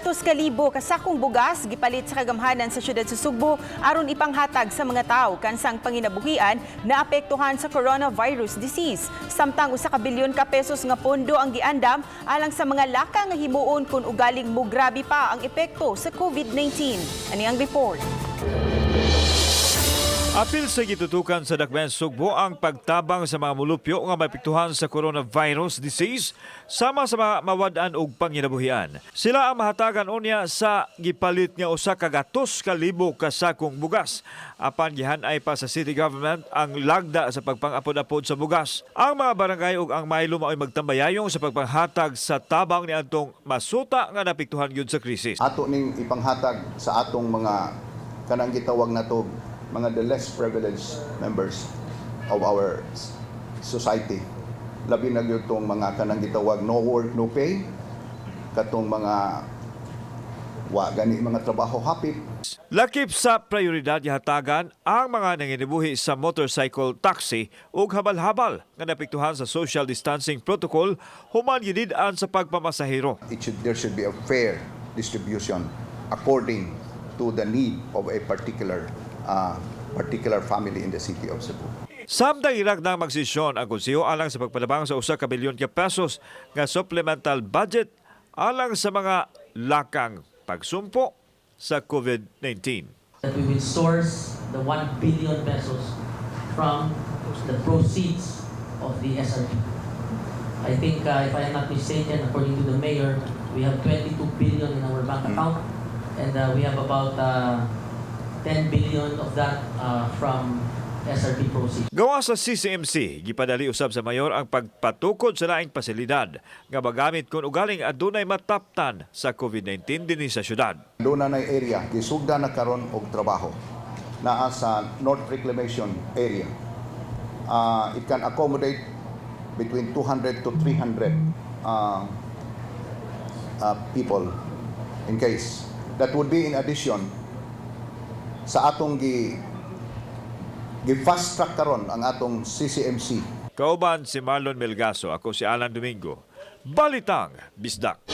200,000 kasakong bugas gipalit sa kagamhanan sa siyudad sa Sugbo aron ipanghatag sa mga tawo kansang panginabuhian na apektuhan sa coronavirus disease. Samtang 1 ka bilyon ka pesos nga pondo ang giandam alang sa mga laka nga himuon kung ugaling mugrabe pa ang epekto sa COVID-19. Ani ang report. Apil sa gitutukan sa Dakbayan Sugbo ang pagtabang sa mga mulupyo nga maapektuhan sa coronavirus disease sama sa mga mawad-an og panginabuhian. Sila ang mahatagan unya sa gipalit nga 100,000 ka sakong bugas. Apan gihan-ay pa sa city government ang lagda sa pagpangapod-apod sa bugas. Ang mga barangay ug ang Milo mao'y magtambayayong sa pagpanghatag sa tabang niadtong masuta nga naapektuhan gyud sa krisis. Ato ning ipanghatag sa atong mga kanang gitawag nato mga the less privileged members of our society. Labi na gyud tong mga kanang gitawag no work, no pay, katong mga wa gani mga trabaho hapit. Lakip sa prioridad gihatagan ang mga nanginibuhi sa motorcycle taxi ug habal-habal nga naapektuhan sa social distancing protocol human gidid-an sa pagpamasahero. It should there should be a fair distribution according to the need of a particular family in the city of Cebu. Samtang irak na magsesyon ang konseho alang sa pagpalabang sa 1 ka bilyon ka pesos nga supplemental budget alang sa mga lakang pagsumpo sa COVID-19. That we will source the 1 billion pesos from the proceeds of the SRP. I think, if I am not mistaken, according to the mayor, we have 22 billion in our bank account, and we have about 10 billion of that from SRP proceeds. Gawa sa CCMC, gipadali usab sa mayor ang pagpatukod sa laing pasilidad nga magamit kung ugaling adunay mataptan sa COVID-19 dinhi sa syudad. Doon na area, gisugda na karon og trabaho naa sa North Reclamation Area. It can accommodate between 200 to 300 people in case. That would be in addition sa atong gi fast track karon ang atong CCMC. Kauban si Marlon Melgaso, ako si Alan Domingo. Balitang Bisdak.